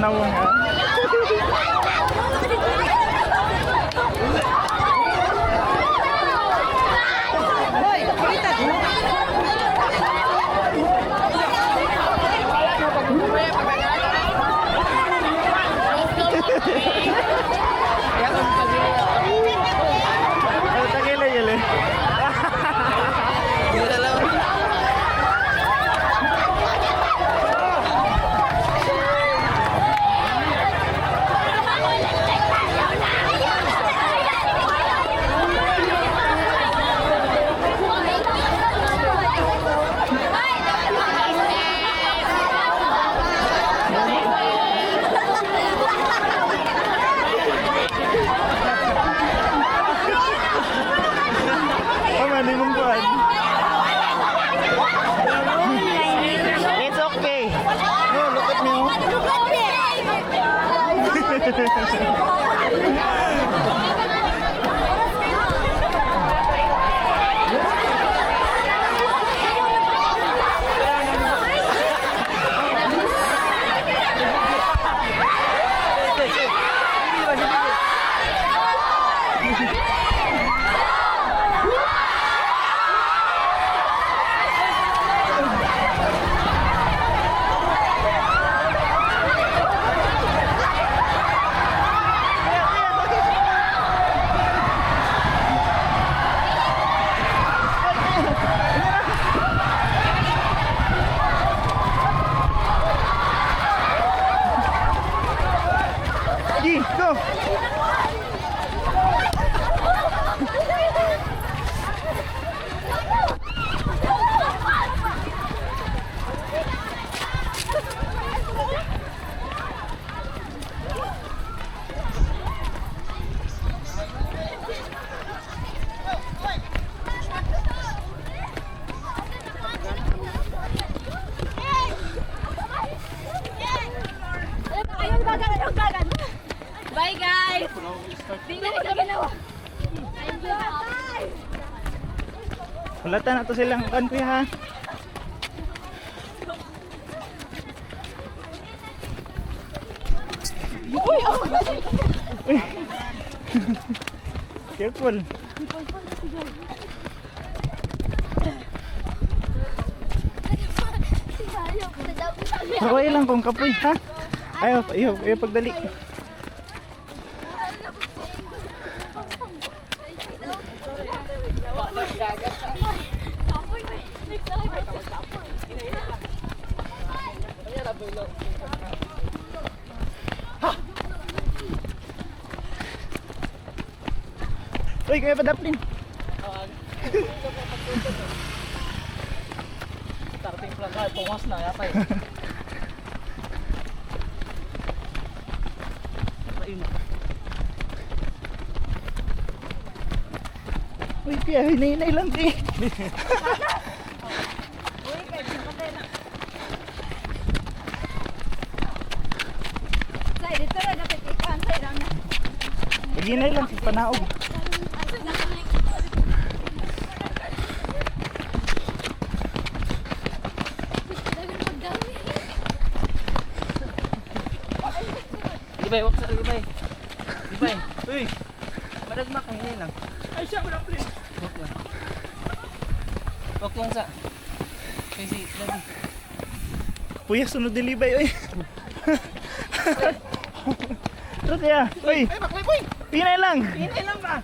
Tanawa nga. Ay, takila yun eh. Tama, hindi mong kuhan. It's okay. No, look at me. Oh. G, go! Bye, guys! Di na nila ginawa. Thank you. Bye! Wala ta na to silang kan kuya ha. Uy! Careful. Okay lang kung kapoy ha. Ayaw, ayaw, ayaw pagdali. Uy, kaya padaplin. Starting plan ka, tungas na yata eh. Uy, kuya, hinay-hinay lang eh. Say, dito na dapat ikan. Say, lang na. Hinay lang, panaog. Libay, wag sa libay. Libay. Uy. Madagma ka hinay lang. Ay siya wala please. Wag lang. Wag lang sa. Kasi lagi. Kuya, sunod din libay, uy. Tara kuya, uy. Ay, baklay boy. Hinay lang. Hinay lang ba?